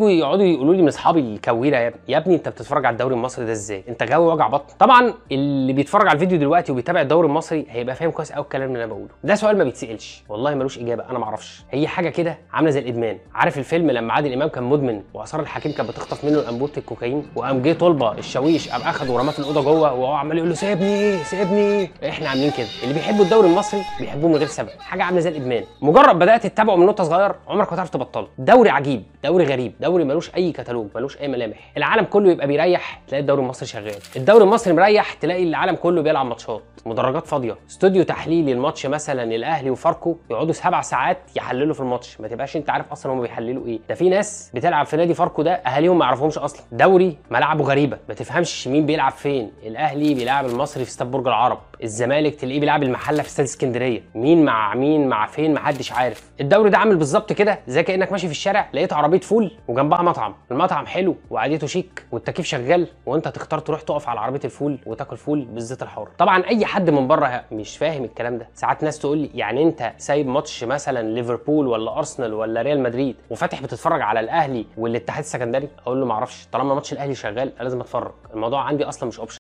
يقعدوا يقولوا لي من اصحابي الكويره يا ابني انت بتتفرج على الدوري المصري ده ازاي؟ انت غاوي وجع بطن. طبعا اللي بيتفرج على الفيديو دلوقتي وبيتابع الدوري المصري هيبقى فاهم كويس قوي الكلام اللي انا بقوله. ده سؤال ما بيتسالش، والله ملوش اجابه، انا ما اعرفش. هي حاجة كده عامله زي الادمان. عارف الفيلم لما عادل امام كان مدمن وآثار الحكيم كانت بتخطف منه انبوبة الكوكايين، وقام جه طلبه الشاويش قام اخده ورماه في الاوضة جوه وهو عمال يقول له سيبني سيبني. احنا عاملين كده، اللي بيحبوا الدوري المصري بيحبوه من غير سبب، حاجة عامله زي الادمان. مجرد بدات تتابعه من وانت صغير عمرك ما تعرف تبطله. دوري عجيب، دوري غريب، دوري ملوش اي كتالوج، ملوش اي ملامح. العالم كله يبقى بيريح تلاقي الدوري المصري شغال، الدوري المصري مريح تلاقي العالم كله بيلعب ماتشات، مدرجات فاضية، استوديو تحليلي الماتش مثلا الاهلي وفاركو يقعدوا 7 ساعات يحللوا في الماتش، ما تبقاش انت عارف اصلا هم بيحللوا ايه. ده في ناس بتلعب في نادي فاركو ده اهاليهم ما يعرفهمش اصلا. دوري ملاعبه غريبة، ما تفهمش مين بيلعب فين. الاهلي بيلعب المصري في استاد برج العرب، الزمالك تلاقيه بيلعب المحلة في استاد اسكندرية، مين مع مين مع فين محدش عارف. الدوري ده عامل بالظبط كده زي كانك ماشي في الشارع لقيت عربية فول وجنبها مطعم، المطعم حلو وقعدته شيك والتكييف شغال، وانت تختار تروح تقف على عربية الفول وتاكل فول بالزيت الحار. طبعا اي حد من بره مش فاهم الكلام ده. ساعات ناس تقول لي يعني انت سايب ماتش مثلا ليفربول ولا ارسنال ولا ريال مدريد وفاتح بتتفرج على الاهلي والاتحاد السكندري؟ اقول له ما اعرفش، طالما ماتش الاهلي شغال لازم اتفرج، الموضوع عندي اصلا مش option.